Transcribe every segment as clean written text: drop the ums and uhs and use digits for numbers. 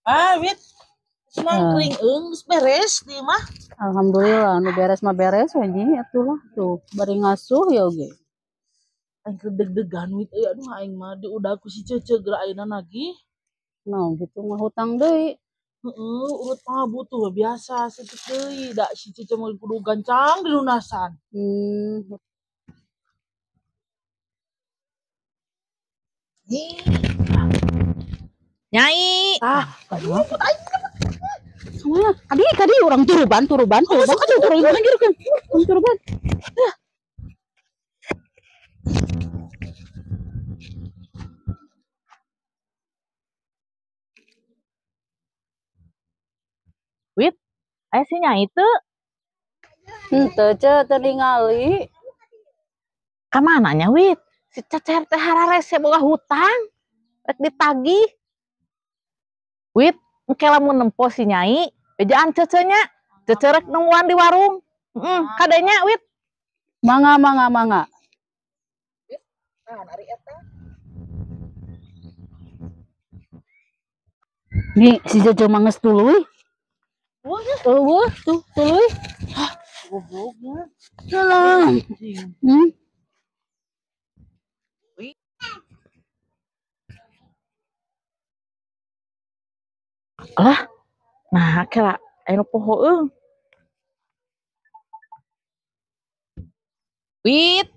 Ah, wit. Semangkling geus beres di mah. Alhamdulillah nu beres mah beres we nyi atuh lah tuh bari ngasuh ya oge. Aing keur deg-degan wit euy aduh aing mah diudag ku si Cece geura ayeuna nagih. Nah, gitu mah hutang deui. Heeh, urut mah butuh biasa saeutik deui da si Cece mah kudu gancang dilunasan. Nyai. Ah, kemana? Kadi, kadi orang turuban, turuban, turuban, turuban, turuban, turuban. Wit, aya si Nyai teu? Henteu ce, teu ningali. Ka mana nya, Wit? Si Cecer teh hararese boga hutang. Rek ditagih. Wit, engke lamun nempo si Nyai, bejaan Cece nya. Cece rek nungguan di warung. Heeh, kadenya, Wit. Mangga, mangga, mangga. Wit, naon ari eta? Nih, si Cece mah geus tuluy. Tuluy, tuh, tuluy. Hah, gobloknya. Salah. Lah, nah kira anu poho eung. Wit.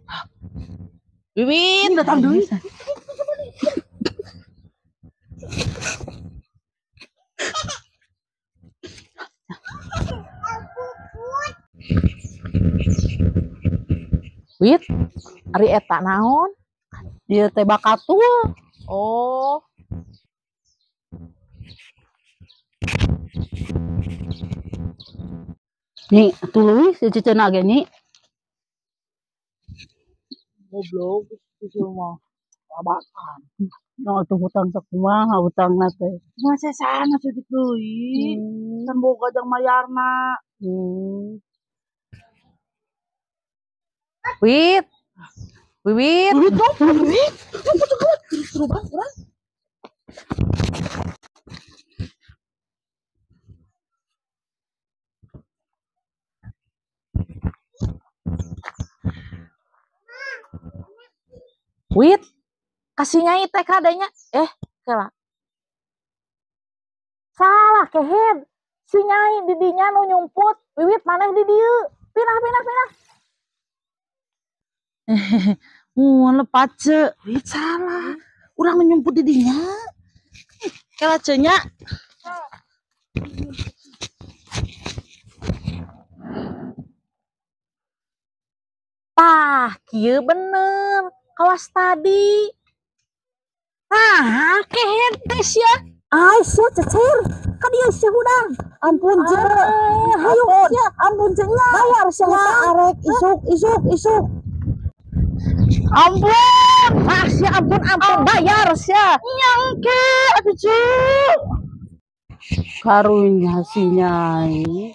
Wiwit datang deui. Wit, ari eta naon? Ieu teh bakatul. Oh. Nyi, tuluy si Cece ge nyi. Goblok, si mah labakan. No, atuh hutang sakumaha hutangna teh. Mah sesana saeutik deui. Can boga jang mayarna. Wit. Wiwit. Wiwit dong, wiwit. Turuban, urang. Wit, kasih Nyai teh kadenya. Kela. Salah kehed. Si Nyai di dinya nu nyumput, Wiwit maneh di dieu. Pindah, pindah, pindah. Mun lepat ce. Wit salah. Urang nu nyumput di dinya. Kela ce nya. Tah, kieu bener. Kawas tadi. Nah, kehed teh sia. Ai sia Cecer. Ka dieu sia hudang. Ampun ce. Hayu sia, ampun ce nya. Bayar sia hutang arek isuk isuk isuk. Ampun, ah sia ampun ampun bayar sia. Nyangke atuh ce. Karunya si Nyai.